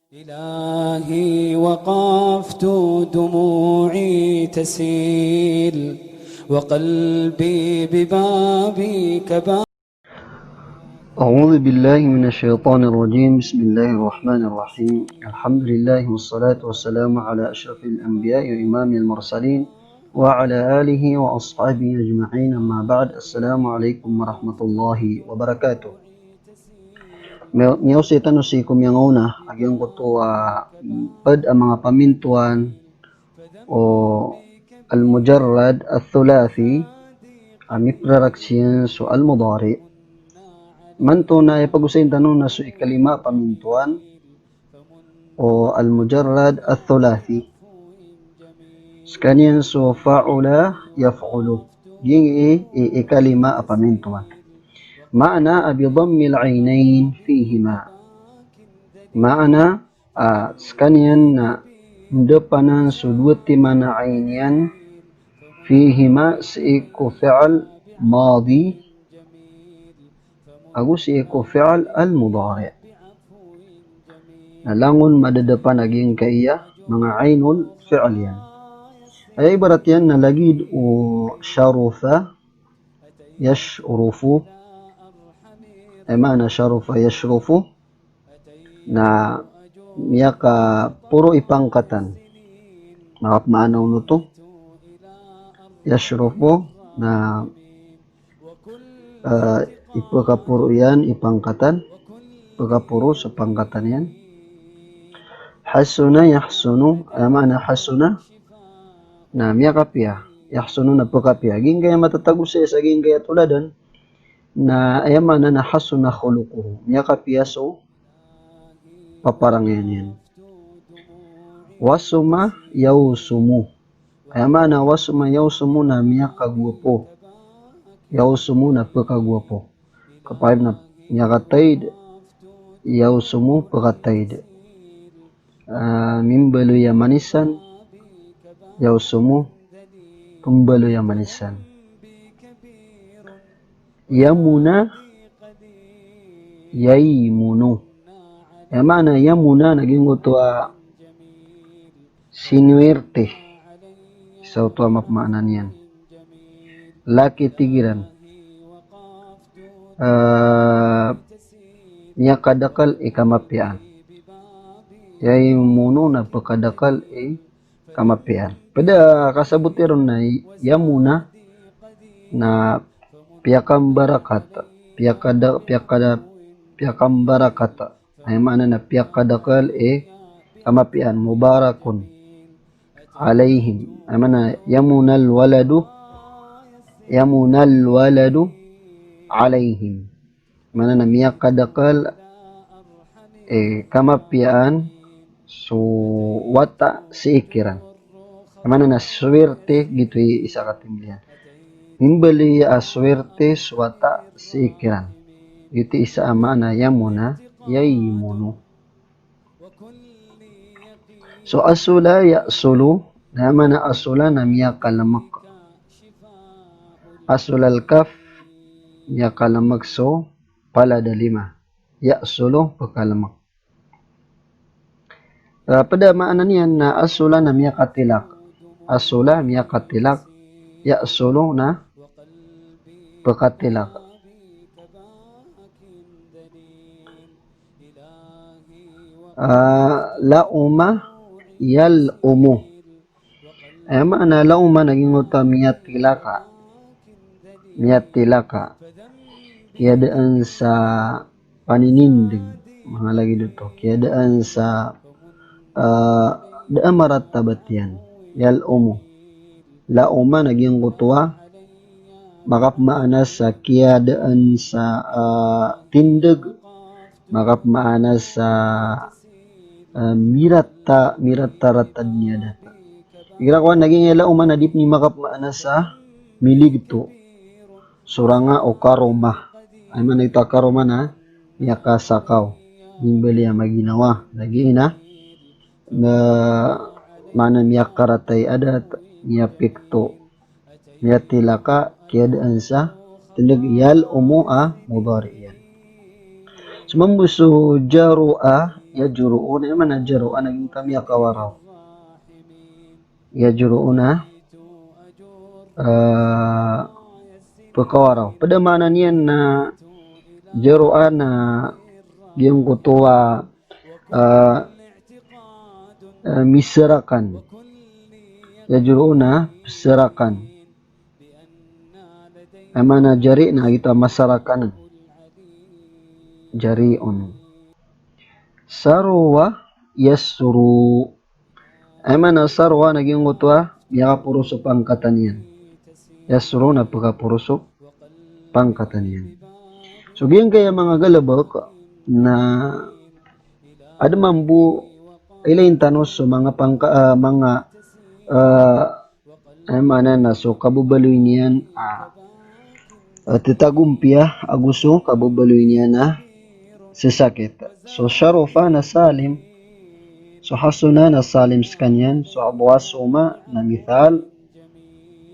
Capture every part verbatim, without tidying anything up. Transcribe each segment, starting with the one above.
إلهي وقفت دموعي تسيل وقلبي ببابك با- أعوذ بالله من الشيطان الرجيم. بسم الله الرحمن الرحيم. الحمد لله والصلاة والسلام على أشرف الأنبياء وإمام المرسلين وعلى آله وأصحابه أجمعين. أما بعد. السلام عليكم ورحمة الله وبركاته. Miyaw-, miyaosay tano sii ko miyangaona a giyangkoto a pd a manga pamintoan o al-mujarrad ath-thulathi a miprarakhs iyan so al-mudari'. Imanto na aya pagosayn tano na so ikalima a pamintoan o al-mujarrad ath-thulathi. Skaniyan so fa'ula yaf'ulu. Giyangkai i, i, ikalima a pamintoan. Ma'na a bi dhammil 'aynayn fihima. Ma'na a skaniyan na ndpan anan so dowa timan a ayn iyan fihima sii ko fi'l madi ago sii ko fi'l al-mudari'. Na langon madadapan a giyangkaya manga aynul fi'l iyan. Aya ibarat iyan na lagid o sharufa yashrufu. Aya maana sharufa yashrufu na miyakaporo i pangkatan. Makapmaana on oto. Yashrufu na ah, ipkaporo iyan i pangkatan, ipkaporo so pangkatan iyan. Hasuna yahsunu, aya maana hasuna na miyakapiya, yahsunu na pkapiya. Giyangkaya matatago sii sa giyangkaya toladan na aya maana na hasuna khuluquhu, miyakapiya so paparangayan iyan. Wasuma yawsumu. Aya maana wasuma yawsumu na miyakagwapo. Yawsumu na pkagwapo. Kapakay na miyakatayd, yawsumu pkatayd. Ah, mimbaloy a manisan, yawsumu pmbaloy a manisan. Yamuna, yaymunu. Aya maana yamuna na giyangkoto a sinuwerte. Isa oto a mapmaana niyan. Laki, tig iran, ah, miyakadakl i kamapiyaan. Yaymunu na pkadakl i kamapiyaan. Pd a kasaboti ron na yamuna na piyakambarakat, piyakada-, piyakada-, piyakambarakat. Aya maana na piyakadakl i kamapiyaan, mubarakun alayhim. Aya maana yamunal waladu, yamunal waladu alayhim. Maana na miyakadakl i kamapiyaan so wata sii kiran. Maana na suwerte giyoto i isa ka timbl iyan. Mimbaloy a suwerte so wata sii kiran. Giyoto i isa a maana yamuna, yaymunu. So asula yasulu, na aya maana asula na miyakalmk. Asulal kaf, miyakalmk so palad a lima. Yasulu, pkalmk. Ah, pd a maana niyan na asula na miyakatilak. Asula miyakatilak. Yasulu na pkatilak. Ah, lauma, yalumu. Aya maana lauma na giyangkoto a miyatilaka. Miyatilaka. Kiyadaan sa paninindg. Manga lagid oto. Kiyadaan sa, ah, da a maratabat iyan. Yalumu. Lauma na giyangkoto a makapmaana sa kiyadaan sa, ah, tindg, makapmaana sa, ah, mirata, mirataratad niyan data. Igira kowan lagid a lauma na di pn i makapmaana sa miligto. Sorang a o karoma. Aya maana oto a karoma na miyakasakaw. Mimbaloy a maginawa. Lagid iyan a na maana miyakarata i adat, miyapikto, miyatilaka, kiyadaan sa tindg. Yalumu a mudari iyan. So mambo so jarua, Yajru'una, aya maana jaru'a na giyangkoto a miyakawaraw. Yajru'una, ah, pekawaraw. Ped a maana niyan na jaru'a na giyangkoto a, ah, ah, miserakan. Yajru'una, peserakan. Aya maana jari' na giyoto a masarakan. Jari'un. Saruwa yasru. Aya maana saruwa na giyangkoto a miyakaporos o pangkatan iyan. Yasru na pekaporos o pangkatan iyan. So giyangkaya manga galebek na aden mambo ilayin tano so manga pangka-, ah, manga, ah, aya maana na so kababaloy niyan a, ah, tetagompiya ago so kababaloy niyan a sesakit. So sharufa na salim, so hasuna na salim sekaniyan, so abwasuma na mithal,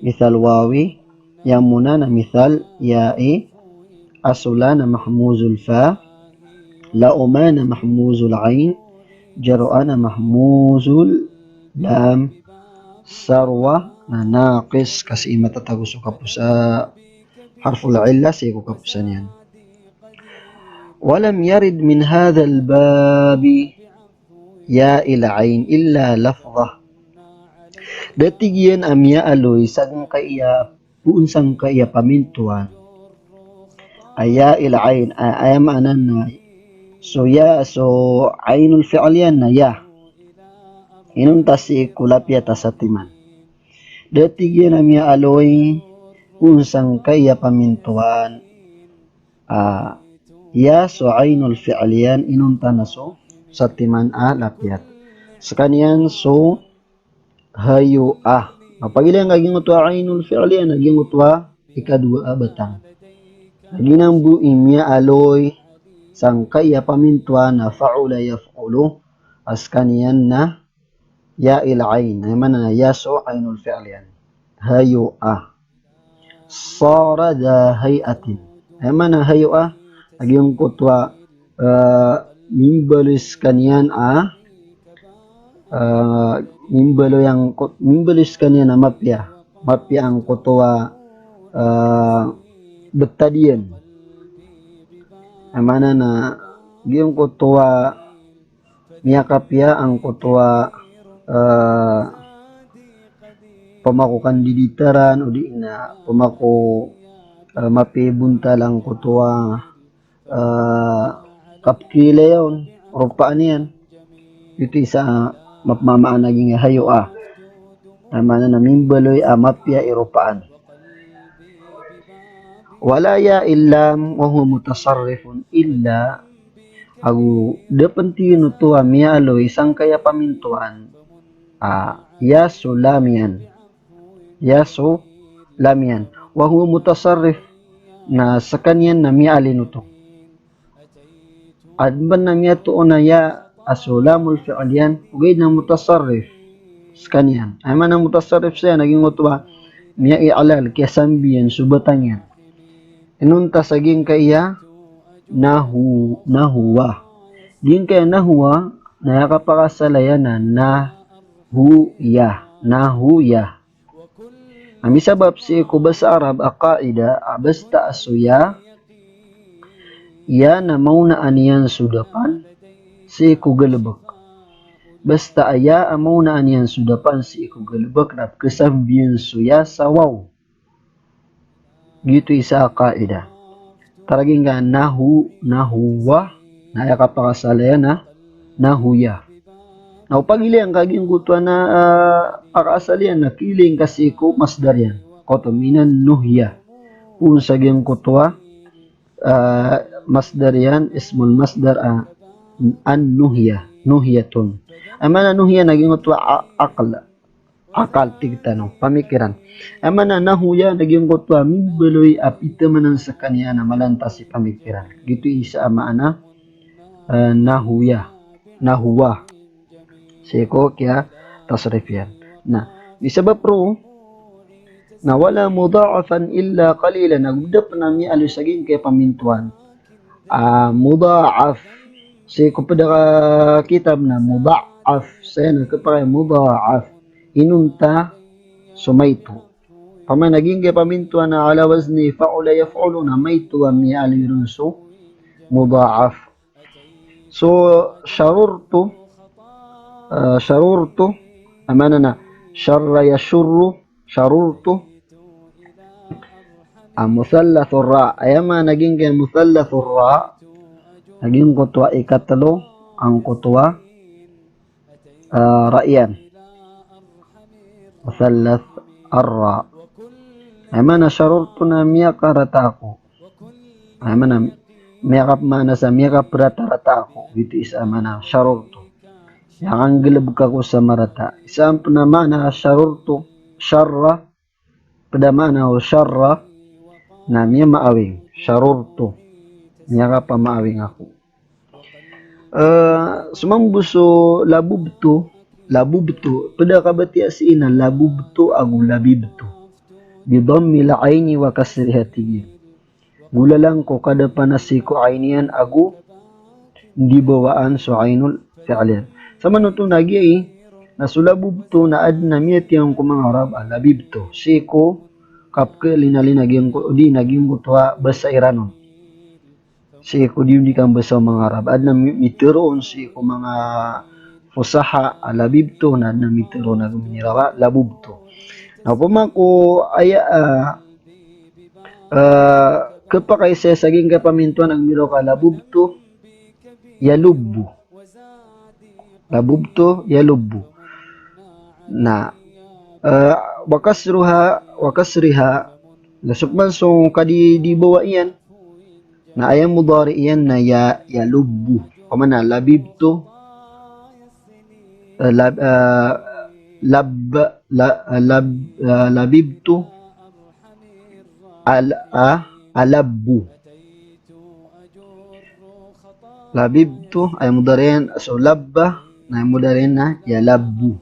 mithal wawi, yamuna na mithal ya'i, asula na mahmuzul fa, lauma na mahmuzul ain, jaru'a na mahmuzul lam, saruwa na naqis, ka sii matatago so kaposan, harful illah sii ko kaposan iyan. Walam yarid min hadhal babi ya'il ain illa lafdhah. Da tig iyan a miyaaloy sangkaya, poon sangkaya pamintoan a ya'il ain, a, aya maana na so ya, so ainul fi'l iyan na ya. Inonta sii ko lapiyat a satiman. Da tig iyan a miyaaloy poon sangkaya pamintoan a ya so ainul fi'l iyan inonta na so satiman a lapiyat. Sekaniyan so hayu'a. Na pagilaya ngka giyangkoto a ainul fi'l iyan na giyangkoto a ikadowa a batang. Na giyanan bo i miyaaloy sangkaya pamintoan a fa'ula yaf'ulu, a sekaniyan na ya'il ain. Aya maana na ya so ainul fi'l iyan. Hayu'a. Sara dha hay'atin. Aya maana hayu'a, a giyangkoto a, eh, mimbaloy sekaniyan a, eh, mimbaloy angkot-, mimbaloy sekaniyan a mapiya. Mapiya angkoto a, eh, betad iyan. Aya maana na giyangkoto a miyakapiya angkoto a, eh, pamako kandiditaran, odi na pamako, eh, mapiya i bontal angkoto a, eh, kapkilayon, ropaan iyan. Ito isa, ah, mapmamaan a giyangkai a hayu'a. Aya maana na mimbaloy a mapiya i ropaan. Wala ya'il lam wa huwa mutasarrifun illa, ago da pen tiyonoto a miyaaloy sangkaya pamintoan a ya so lam iyan. Ya so lam iyan. Wa huwa mutasarrif, na sekaniyan na miyaalin oto. Aden pen a miyatoon a ya a so lamul fi'l iyan, ogaid na mutasarrif sekaniyan. Aya maana mutasarrif saya na giyangkoto a miya-i'lal, kiyasambi iyan so batang iyan. Inonta sa giyangkai a nahu, nahuwa. Giyangkai a nahuwa, na aya kapakasala iyan na nahuya, nahuya. A misabap sii ko basa Arab a qaida a basta a so ya, ya na maonaan iyan so dapan sii ko galebek. Basta a ya a maonaan iyan so dapan sii ko galebek na pekesambi iyan so ya sa waw. Giyoto isa a qaida. Taraging ka nahu, nahuwa, na aya kapakasala iyan na nahuya. Na o pagilaya ngka giyangkoto a na, ah, pakaasal iyan na kiilay ngka sii ko masdar iyan. Koto minan nuhya. Poon sa giyangkoto a, ah, masdar iyan, ismul masdar, ah, an nuhya. Nuhyatun. Aya maana nuhya na giyangkoto a a-, aql. Akal, tig tano, pamikiran. Aya maana nahuya na giyangkoto a mimbaloy a pitamanan sekaniyan a malantas i pamikiran. Giyoto isa a maana, eh, nahuya, nahuwa. Sii ko kiyatasrif iyan. Na, misabap roo, na wala mudha'afan illa qalilan. Na da pen a miyaaloy sa giyangkai a pamintoan a mudha'af. Sii ko pd a kitab na mudha'af, saya na khapakay mudha'af. Inonta so maito. Opama na giyangkai pamintoan na ala wazni fa'ula yaf'ulu na maito a miyaaloy ron so mudha'af. So, sharurtu, ah, sharurtu, aya maana na sharra yashurru, sharurtu. Ah, muthallathur ra. Aya maana giyangkai muthallathur ra, na giyangkoto a ikatlo angkoto a, ah, ra iyan. Muthallath ar-ra. Aya maana sharurtu na miyakarata ako. Aya maana, miyakap-, maana sa miyakaprata-rata ako. Giyoto i isa a maana sharurtu. Miyakanggalbk ako sa marata. Isa pn a maana sharurtu, sharra, pd a maana o sharra, na miyamaawing, sharurtu. Miyakapamaawing ako. Eh, so mambo so labubtu, labubtu, pd a kabatiya sii na labubtu ago labibtu. Bi dhammil aini wa kasriha, tig iyan. Golalan ko kadapana sii ko ain iyan ago ndibawaan so ainul fi'l iyan. Samanoto na giya i, na so labubtu na adn a miyatiyan ko manga Arab a labibtu. Sii ko kapkhalinalina giyangko, odi na giyangkoto a basa iran on. Sii ko di on di kambasa o manga Arab. Adn a mi-, mitharo on sii ko manga fusaha a labibtu, na adn a mitharo on a gomini rawa, labubtu. Na opama ko aya, ah, ah, khapakay saya sa giyangkai pamintoan a gomiraw ka labubtu, yalubbu. Labubtu, yalubbu. Na, eh, wa kasruha, wa kasriha. Na so pman so kadi-, dibawa iyan. Na aya mudhari iyan na ya-, yalubbu. Opama na labibtu. Eh, lab-, eh, lab-, la-, eh, lab-, eh, labibtu. Al-, a-, alabbu. Labibtu, aya mudhari iyan, so labba, na aya mudhari iyan na yalabbu.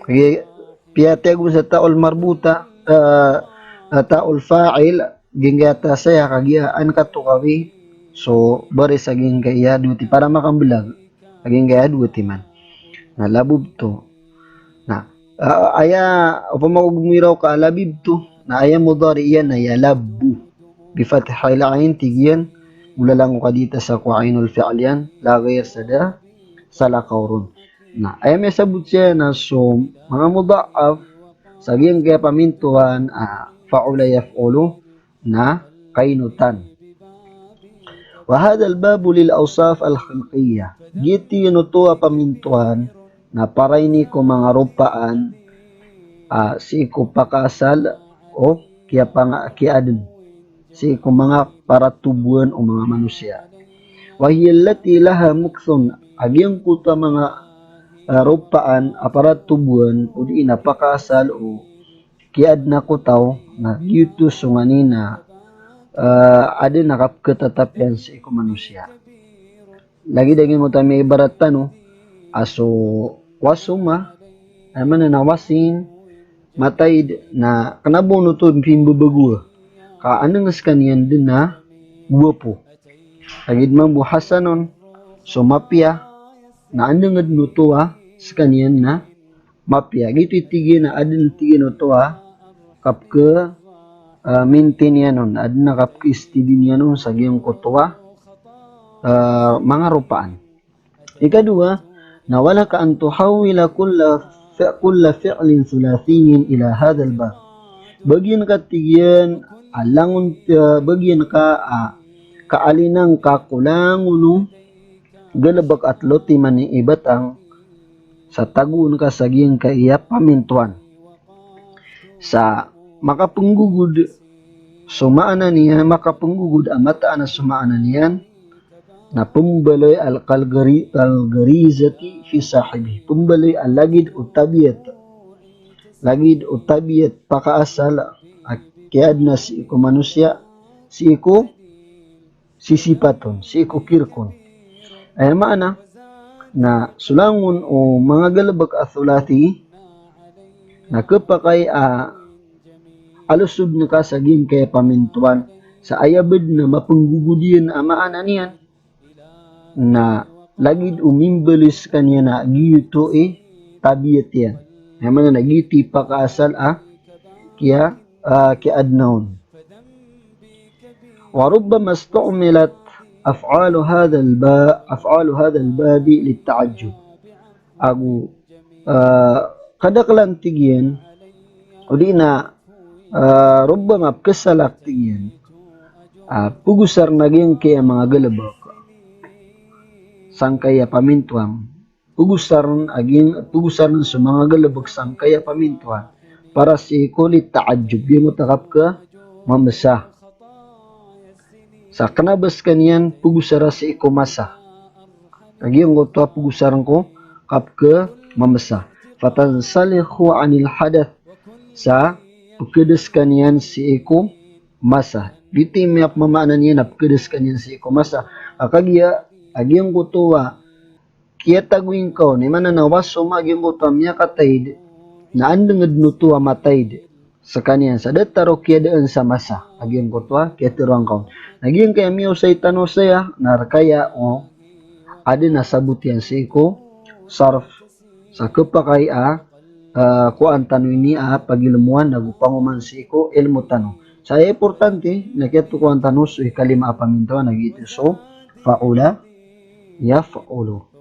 Kagiya piyatiyag on sa ta'ul marbuta, eh, eh, ta'ul fa'il, giyangkaya ta saya kagiya an katokawi, so baris a giyangkaya dooti para makambelag. Lagid angkaya dowa timan. Na labubtu. Na, ah, aya, opama ko gomiraw ka labibtu, na aya mudhari iyan na yalabbu. Bi fathil ain, tig iyan, golalan ko kaditasa ko ainul fi'l iyan, la ghayr, sa da salakaw ron. Na, aya miyasabot saya na so manga mudha'af, sa giyangkaya pamintoan, ah, fa'ula yaf'ulu, na kainotan. Wa hadhal babu lil awsaf al khalqiyyah. Giyoto i oto a pamintoan na para ini ko manga ropaan, ah, sii ko pakaasal o kiyapanga-, kiyaadn. Sii ko manga paratobowan o manga manosiya. Wa hiya allati laha mukthun. A giyangkoto a manga, ah, ropaan a paratobowan odi na pakaasal o kiyaadna ko taw, na giyoto so nganin a, eh, adn a kapkhatatap iyan sii ko manosiya. Lagid a giyangkoto a miibarat tano a so wasoma, aya maana na wasin, mataid, na kna ba oto pimbabagoa. Ka andang a skaniyan dn na gwapo. Lagid mambo hasanon, so mapiya, na andang dn oto a skaniyan na mapiya. Giyoto i tig iyan a adn, tig iyan, oto a kapkha, ah, maintain iyan on, adn a kapkha-steady niyan on sa giyangkoto a, ah, manga ropaan. Ikadowa, na walaka an tuhawwila kulla fi-, kulla fi'lin thulathiyyin ila hadhal bab. Bagian ka, tig iyan, a langon, ah, bagian ka, ah, kaalinan ka ko langon o galbk a tlo timan i batang, sa tagoon ka sa giyangkaya pamintoan. Sa makapenggogod so maana niyan, makapenggogod a mataan a so maana niyan, na pembaloy al-, kal ghari-, kal gharizati fi sahibihi. Pembaloy a lagid o tabiat. Lagid o tabiat pakaasal a kiyaadna sii ko manosiya, sii ko sisipat on, sii ko kirk on. Aya maana, na so langon o manga galbk a thulathi, na khapakay a alosodn ka sa giyangkaya pamintoan, sa aya badn a mapenggogod iyan a maana niyan, na lagid o mimbaloy skaniyan a giyoto i tabiat iyan. Aya maana na giyoto i pakaasal a kiya, ah, kiyaadna on. Wa rubbama istu'milat af'alu hadhal ba-, af'alu hadhal babi litta'ajjub. Ago, ah, kadaklan tig iyan, odi na, ah, rubbama pkhasalak tig iyan, ah, pgosarn a giyangkaya manga galbk sangkaya pamintoan. Pgosarn a giyang, pgosarn so manga galbk sangkaya pamintoan. Para sii ko litta'ajjub, giyangkoto a kapkhamamsa. Sa kna ba skaniyan pgosara sii ko masa. Ka giyangkoto a pgosarn ko kapkhamamsa. Fatansalikhu anil hadath. Sa pkhada skaniyan sii ko masa. Giyoto i miyapmamaana niyan a pkhada skaniyan sii ko masa. Ka kagiya a giyangkoto a kiyatagoingka on, aya maana na wasoma a giyangkoto a miyakataid, na andng dn oto a mataid skaniyan sa datar o kiyadaan sa masa a giyangkoto a kiyatharoangka on. Na giyangkaya miyaosay tano saya, na rkaya o adn a sabot iyan sii ko sarf, sa khapakay a, ah, kowaan tano ini a pagilmoan ago pangoman sii ko ilmo tano. Sa aya importante na kiyatokowan tano so ikalima a pamintoan a giyoto so fa'ula yaf'ulu.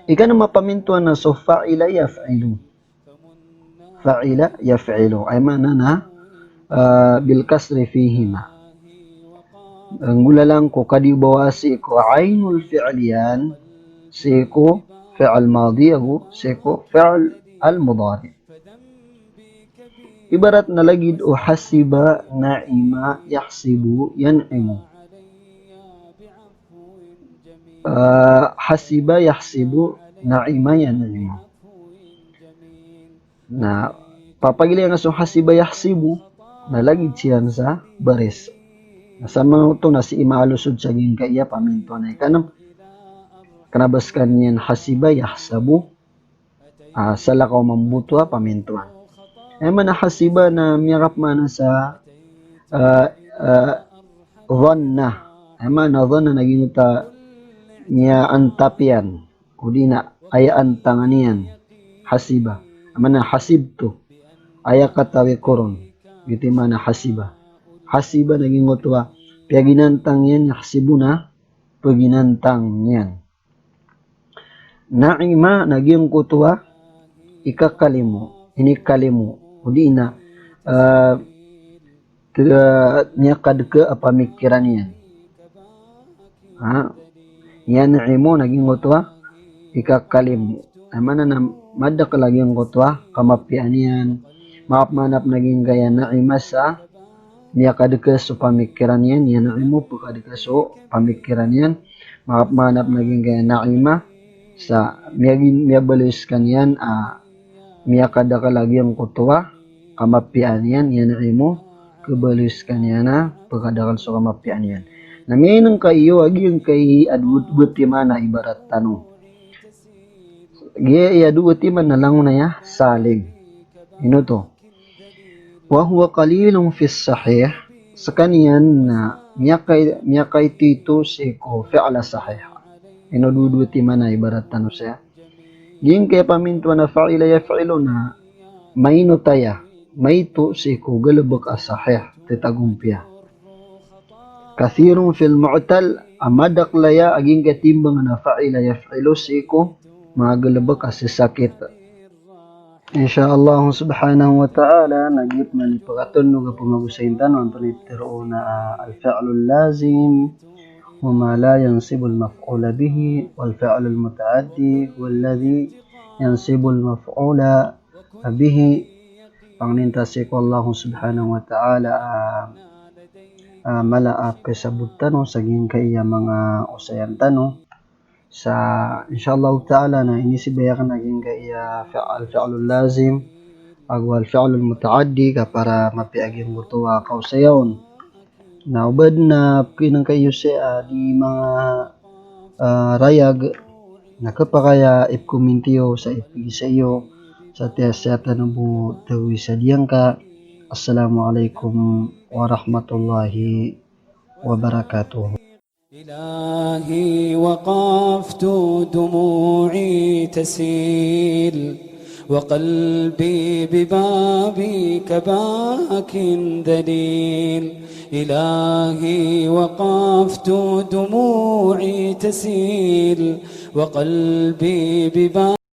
Ikanm a pamintoan na so fa'ila yaf'ilu. Fa'ila yaf'ilu. Aya maana na, ah, bil kasri fihima. Nggolalan ko kadibawa sii ko ainul fi'l iyan, sii ko fi'l madi ago sii ko fi'l al mudari. Ibarat na lagid o hasiba, na'ima, yahsibu, yan'imu. Ah, hasiba, yahsibu, na'ima, yan'imu. Na papagilaya nga so hasiba yahsibu, na lagid siyan sa baris. Na samanoto na sii maaloson sa giyangkaya pamintoan a ikanm. Kna ba skaniyan hasiba yahsabu, ah, salakaw mambo oto a pamintoan. Aya maana hasiba na miyakapmaana sa, ah, ah, dhanna. Aya maana dhanna na giyangkoto a niyaantap iyan. Odi na aya antangan iyan, hasiba. Aya maana hasibtu, aya katawi ko ron. Giyoto i maana hasiba. Hasiba na giyangkoto a piyaginantang iyan, yahsibu na paginantang iyan. Na'ima na giyangkoto a ikakalimo, inikalimo. Odi na, ah, Ke-, miyakadka a pamikiran iyan. Ha? Yan'imu na giyangkoto a ikakalimo. Aya maana na madakl a giyangkoto a kamapiyaan iyan. Makapmaana pn a giyangkaya na'ima sa miyakadka so pamikiran iyan, yan'imu pkadka so pamikiran iyan. Makapmaana pn a giyangkaya na'ima sa miyagin-, miyabaloy skaniyan a miyakadakl a giyangkoto a kamapiyaan iyan, yan'imu, kabaloy skaniyan a pkadakl so kamapiyaan iyan. Na miyainngka iyo a giyangkai a dowa, dowa timan a ibarat tano. Giya iya dowa timan na langon aya salim. Ino oto? Wa huwa qalilun fis sahih, skaniyan na miyaka-, miyakaito sii ko fi'l a sahih. Ino dowa, dowa timan a ibarat tano saya. Giyangkai a pamintoan a fa'ila yaf'ilu na mainot aya, maito sii ko galbk a sahih, titagompiya. Kathirun fil mu'tal, a madakl aya a giyangkai a timbang na fa'ila yaf'ilu sii ko manga galbk a sisakit. Insha Allah subhanahu wa ta'ala, na giya pman i pkatoon o kapamagosayin tano antonaa i ptharoon a, ah, al-fi'lul lazim huwa ma la yansibul maf'ula bihi, wal fi'lul muta'addi huwa alladhi yansibul maf'ula bihi. Pangnin ta sii ko Allah subhanahu wa ta'ala, ah, ah, mala a pkasabot tano sa giyangkai a manga osayan tano. Sa, insha Allah ta'ala, na inisibay akn a giyangkai a fi-, al-fi'lul lazim ago al-fi'lul muta'addi ka para mapiya a giyangkoto a kaosaya on. Na o ba dn a pkhainngka iyo saya a di manga, ah, rayag, na khapakay a ipkominti iyo sa ipgisa iyo sa tiya saya tano bo tawi sa diyangka. Assalamu alaikum warahmatullahi wabarakatuh. إلهي وقفت دموعي تسيل وقلبي ببابك باك ذليل. إلهي وقفت دموعي تسيل وقلبي ببابك